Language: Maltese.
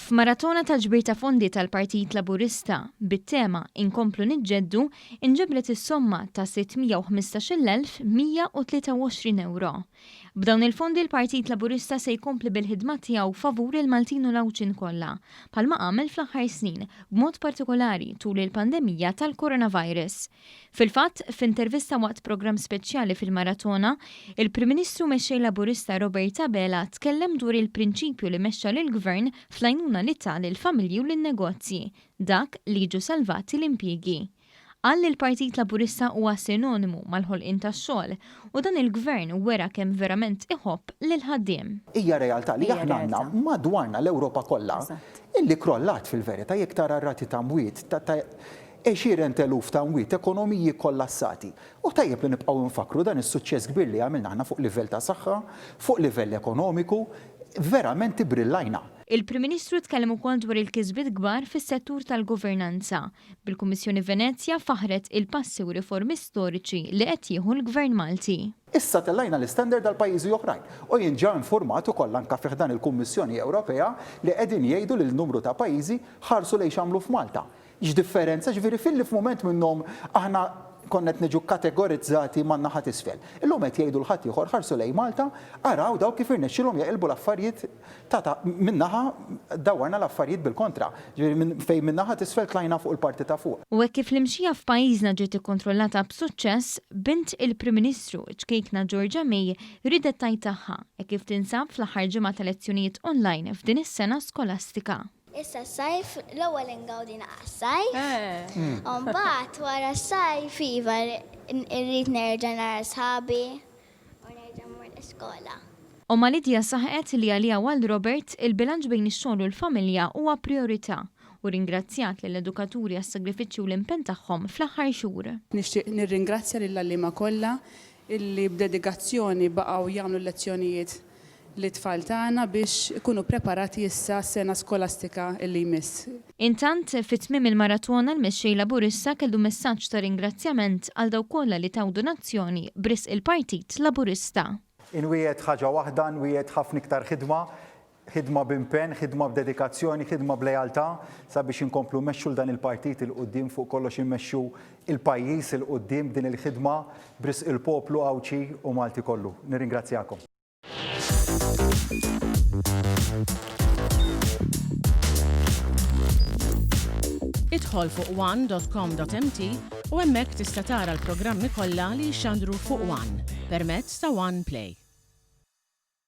F'maratona ta' ġbir ta' fondi tal-Partit Laburista, bit-tema 'Inkomplu Niġġeddu', inġabret is-somma ta' 615,123 ewro. B'dawn il-fondi l-Partit Laburista se jkompli bil-ħidma tiegħu favur il-Maltin u l-Għawdxin kollha, bħalma għamel fl-aħħar snin, b'mod partikolari tul il-pandemija tal-coronavirus. Fil-fatt, f'intervista waqt programm speċjali fil-Maratona, il-Prim Ministru u Mexxej Laburista Robert Abela tkellem dwar il-prinċipju li mexxa lill-Gvern fl-għajnuna li ta lill-familji u lin-negozji, dak li jiġu salvati l-impjiegi. Qal li l-Partit Laburista huwa sinonimu mal-ħolqien tax-xogħol u dan il-Gvern wera kemm verament iħobb lill-ħaddiem. Hija realtà li aħna għandna madwarna l-Ewropa kollha illi krollat fil-verità jekk tara r-rati ta' mwiet ta' Għexieren t'eluf ta' mwiet, ekonomiji kkollassati. U tajjeb li nibqgħu nfakkru dan is-suċċess kbir li għamilna aħna fuq livell ta' saħħa, fuq livell ekonomiku, verament ibbrillajna. Il-Prim Ministru tkellem ukoll dwar il-kisbiet kbar fis-settur tal-governanza, bil-Kummissjoni Venezja faħħret il-passi u riformi storiċi li qed jieħu l-Gvern Malti. Issa tellajna l-istandard għal pajjiżi oħrajn. U jien ġa infurmat ukoll anke fi ħdan il-Kummissjoni Ewropea li qegħdin jgħidu lil numru ta' pajjiżi ħarsu lejn x'għamlu f'Malta. X'differenza, ġifieri filli f'mument minnhom aħna konna qed niġu kategorizzati man-naħa t'isfel. Illum qed jgħidu 'l ħaddieħor ħarsu lejn Malta, araw dawk kif irnexxielhom jaqilbu l-affarijiet ta' ta' minn naħa dawwarna l-affarijiet bil-kontra. Ġifieri minn fejn min-naħa t'isfel tlajna fuq il-parti ta' fuq. U hekk kif l-imxija f'pajjiżna ġiet ikkontrollata b'suċċess, bint il-Prim Ministru, iċ-ċkejkna Georgia May, riedet tgħid tagħha, hekk kif tinsab fl-aħħar ġimgħa ta' lezzjonijiet online f'din is-sena skolastika. Issa s-sajf, l-ewwel ingawdi naqa' s-sajf, u mbagħad wara s-sajf iva rrid nerġa' nara sħabi u nerġa' mmur l-iskola. Ommha Lydia saħqet li għaliha u għal Robert, il-bilanċ bejn ix-xogħol u l-familja huwa prijorità u rringrazzjat lill-edukaturi għas-sagrifiċċji u l-impenn tagħhom fl-aħħar xhur. Nixtieq nirringrazzja lill-għalliema kollha illi b'dedikazzjoni baqgħu jagħmlu l-lezzjonijiet lit-tfal tagħna biex ikunu preparati issa għas-sena skolastika li jmiss. Intant, fi tmiem il-maratona l-Mexxej Laburista kellu messaġġ ta' ringrazzjament għal dawk kollha li taw donazzjoni b'risq il-Partit Laburista. Inwiegħed ħaġa waħda, nwiegħed ħafna iktar ħidma, ħidma b'impenn, ħidma b'dedikazzjoni, ħidma b'lealtà sabiex inkomplu mmexxu 'l dan il-partit 'il quddiem, fuq kollox immexxu l-pajjiż 'il quddiem b'din il-ħidma b'risq il-poplu Għawdxi u Malti kollu. Nirringrazzjakom. Idħol fuq one.com.mt u hemmhekk tista' tara l-programmi kollha li jixxandru fuq One permezz ta' One Play.